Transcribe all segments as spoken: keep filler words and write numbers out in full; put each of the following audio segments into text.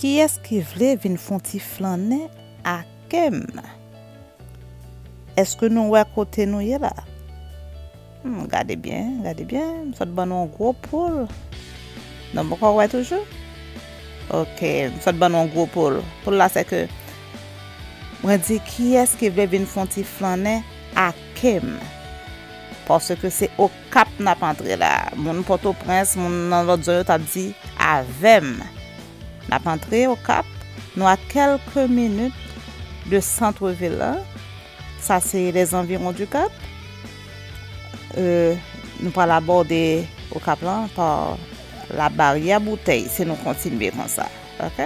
Kiyès ki vle vin fè yon ti flannen ak m? Èske nou wè kote nou ye la? Hmm, gade byen, gade byen. M sot ban nou yon gwo poul. Non, poko wè toujou? Ok, m sot ban nou yon gwo poul. Poul la, se ke mwen di, kiyès ki vle vin fè yon ti flannen ak m? Paske se Okap n ap antre la. Moun Pòtoprens, moun nan lòt zòn yo t ap di avè m. N ap antre Okap. Nou a kèlke minit de sant vil la. Sa se les environs du Cap. Euh, nou pral abòde Okap lan pa la Baryè Boutèy si nou kontinye konsa. Ok?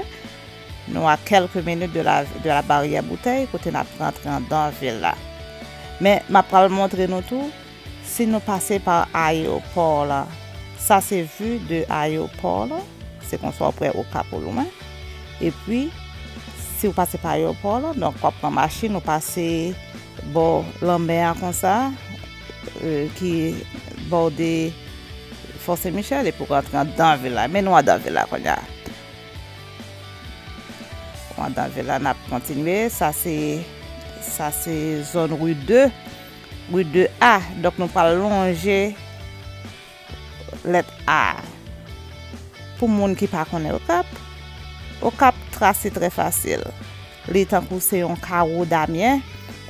Nou a kèlke minit de la, de la Baryè Boutèy, kote n ap rantre anndan vil la. Men, m ap pral montre nou tou, si nou pase pa ayewopò la, sa se vi de ayewopò la, se konsa w ap wè Okap o lwen. Epi, si w pase pa ayewopò la, donk w ap pran machin, ou pase bò lanmè a konsa, euh, ki bòde Fò Sen Michèl, epi w rantre anndan vil la. Men nou anndan vil la kounye a. Anndan vil la, n ap kontinye. Sa se, sa se zòn ri de, ri de A. Donk, nou pral lonje lèt A. Pou moun ki pa konnen Okap, Okap tras li trè fasil. Li tankou se yon kawo damyen,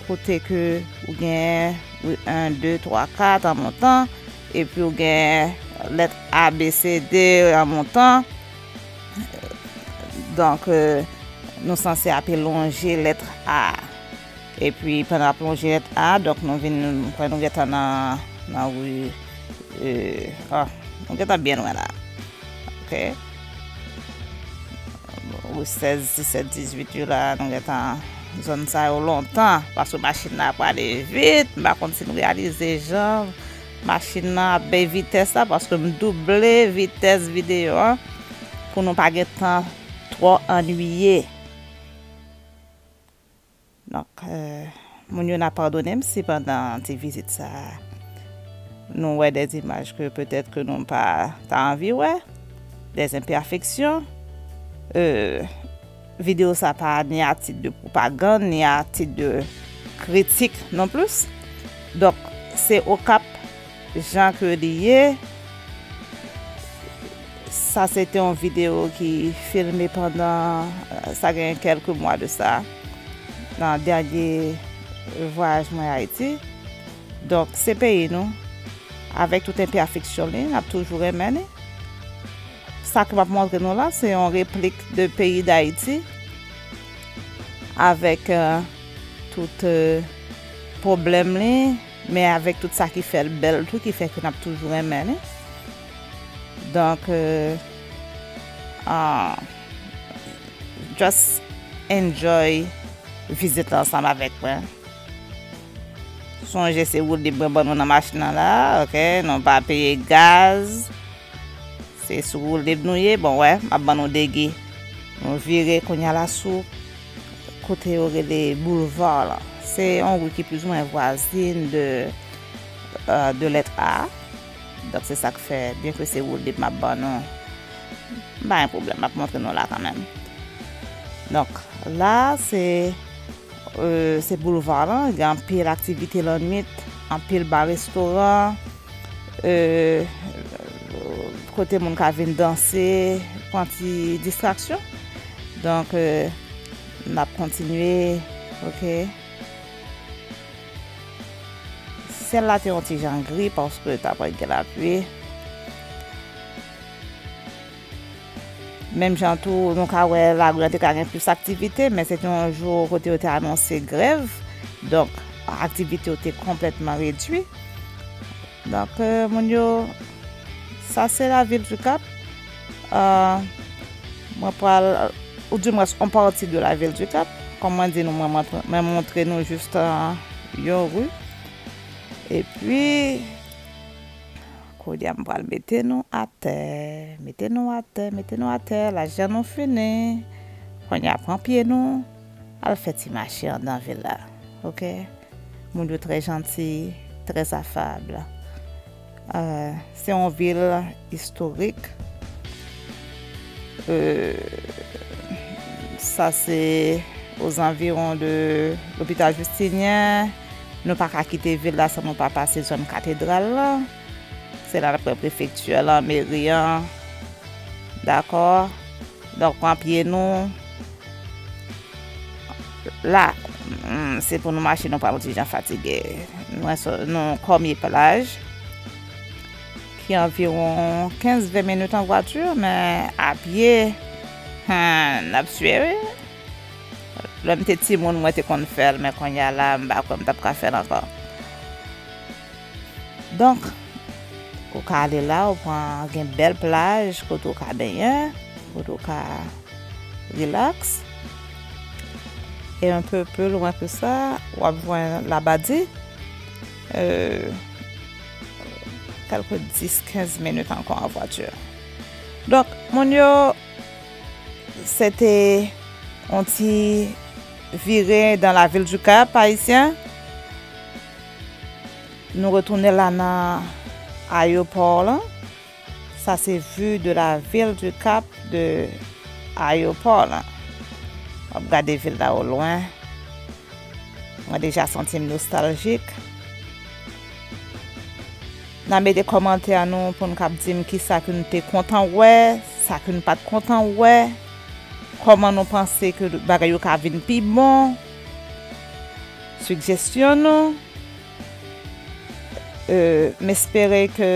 kote ke ou gen, wi, en, de, twa, kat an montan, epi ou gen lèt A, B, C, D an montan. Donk, euh, nou sanse ape lonje lèt A. Epi, pandan ap lonje lèt A, donk, nou vin, m kwè nou gentan nan, nan ri, euh, ah, nou gentan byen lwen la. Ok. Ri sèz, disèt, dizuit yo la, nou gentan zòn sa yo lontan, paske machin nan ap prale vit, m pa konn si n reyalize jan machin nan ap bay vitès la, paske m double vitès videyo an, pou nou pa gen tan twò annuiye. Donk, euh, moun yo n ap padone m si pandan ti vizit sa a, nou wè de imaj ke petèt ke nou pa ta anvi wè, de enpèfeksyon. Euh, videyo sa pa ni a tit de pwopagann, ni a tit de kritik non plis. Donk, se Okap jan ke li ye. Sa se te yon videyo ki filme pandan, euh, sa gen kèlke mwa de sa, nan dènye vwayaj mwen Ayiti. Donk, se peyi nou, avèk tout enpèfeksyon li, n ap toujou renmen li. Sa ke m ap montre nou la, se yon replik de peyi Dayiti, avèk, euh, tout, euh, pwoblèm li, men avèk tout sa ki fè l bèl tou, ki fè ke n ap toujou renmen li. Donk, euh, ah, just enjoy vizit la ansanm avèk mwen. Sonje se woulib mwen ban nou nan machin nan la, ok? Nou pa peye gaz. Se sou woulib nou ye. Bon, wè, m ap ban nou degi. Nou vire kounye a la sou kote yo rele boulevard la. Se yon ri ki plizoumwen vwazin de, euh, de lèt A. Donk, se sa k fè, byenke se woulib m ap ban nou, m pa gen pwoblèm, m ap montre nou la kanmenm. Donk, la, se, euh, se boulevard lan, gen anpil aktivite lannwit, anpil ba restoran, euh, kote moun ka vin danse, pran ti distraksyon. Donk, euh, n ap kontinye, ok. Syèl la te yon ti jan gri paske ta pral gen lapli. Menm jan tou, nou ka wè lari an te ka gen plis aktivite, men se te yon jou kote yo te anonse grèv. Donk, aktivite yo te konplètman redui. Donk, euh, moun yo, sa se lavil du Cap. Euh, mwen pral, ou dimwens, yon pati de lavil du Cap. Kòm mwen di nou, mwen montre, mwen montre nou jis, euh, yon ri. Epi, kounye a m pral mete nou atè, mete nou atè, mete nou atè, lajan nou fini. Kounye a pran pye nou, al fè ti mache anndan vil la. Ok? Moun yo trè janti, trè afab. Euh, se yon vil istorik. Euh, Sa se ozanviwon de lopital Justinien. Nou pa ka kite vil la san nou pa pase zòn katedral la. Se la n ap wè prefekti an, meri an. Dakò? Donk, pran pye nou. La, hmm, se pou nou mache, nou pral yon ti jan fatige. Nou, nou kòmye plaj, ki anviwon kenz ven minit an vwati, men a pye, hmm, n ap swe, wi. Lè m te timoun, mwen te konn fè l, men kounye a la, m pa kwè m t ap ka fè l ankò. Donk, ou ka ale la, ou pran, gen bèl plaj, kote ou ka benyen, kote ou ka rilaks. E un peu plus loin que ça, w ap jwenn Labadi. Euh, kèlke dis, kenz minit ankò an vwati. Donk, moun yo, se te yon ti vire dans la ville du Cap, Ayisyen. Nou retounen la nan ayewopò lan. Sa se vue de la ville du Cap de ayewopò lan. W ap gade vil la o lwen. Mwen deja santi m nostaljik. N a mete kòmantè nou pou n kab di m kisa ke n te kontan wè, sa ke n pa t kontan wè, kòman nou panse ke bagay yo ka vin pi bon, sigjesyon nou. Euh, m espere ke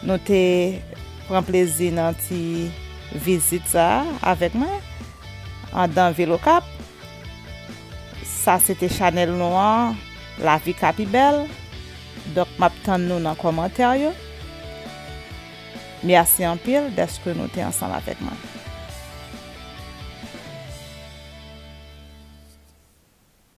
nou te pran plezi nan ti vizit sa a avèk mwen, anndan vil Okap. Sa se te chanèl nou an, Lavi Ka Pi Bèl. Donk, m ap tann nou nan kòmantè yo. Mèsi anpil dèske nou te ansanm avèk mwen.